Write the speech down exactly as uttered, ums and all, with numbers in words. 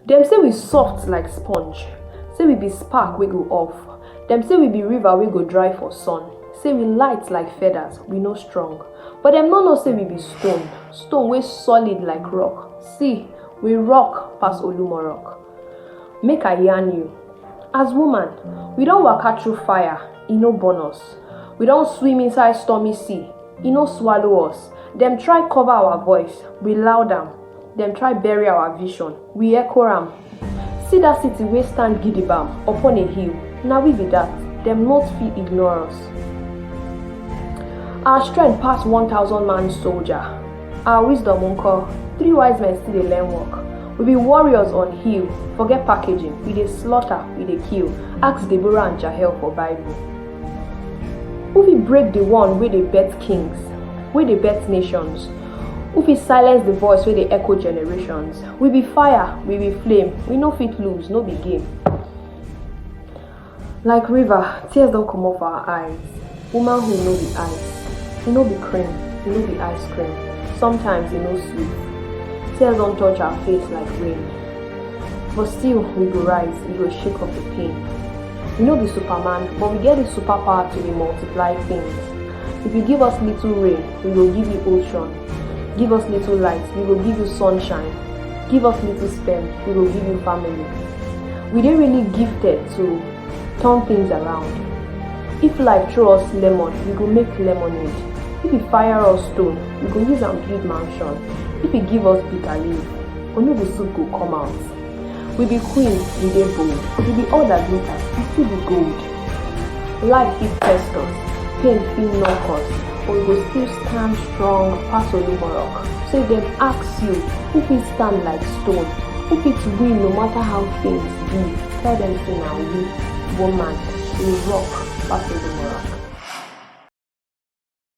Dem say we soft like sponge, say we be spark wey go off. Dem say we be river wey go dry for sun, say we light like feathers, we no strong. But dem no know say we be stone, stone wey solid like rock. See, we rock pass Olumo rock. Make I yarn you. As woman, we don waka through fire, e no burn us. We don swim inside stormy sea, e no swallow us. Dem try cover our voice, we loud am. Dem try bury our vision, we echo am. See that city wey stand gidigba upon a hill, na we be that. Dem no fit ignore us. Our strength pass one thousand man soldier. Our wisdom nko? Three wise men still dey learn work. We be warriors on hill, forget packaging, we dey slaughter, we dey kill. Ask Deborah and Jael for Bible. Who fit break the one wey dey birth kings, wey dey birth nations? Who fit silence the voice wey dey echo generations? We be fire, we be flame, we no fit lose, no be game. Like river, tears don comot for our eyes. Womanhood no be ice, e no be cream, e no be ice cream. Sometimes e no sweet. Tears don touch our face like rain. But still, we go rise, we go shake off the pain. We no be Superman, but we get the superpower to dey multiply things. If you give us little rain, we go give you ocean. Give us little light, we go give you sunshine. Give us little sperm, we go give you family. We dey really gifted to turn things around. If life throw us lemon, we go make lemonade. If e fire us stone, we go use am build mansion. If e give us bitter leaf, onugu soup go come out. We be queen, we dey bold. We be all that glitters, we still be gold. Life fit test us, pain fit knock us, but we go still stand strong pass Olumo rock. So if dem ask you, who fit stand like stone, who fit win no matter how things be, tell dem say na we, woman, we rock pass Olumo rock.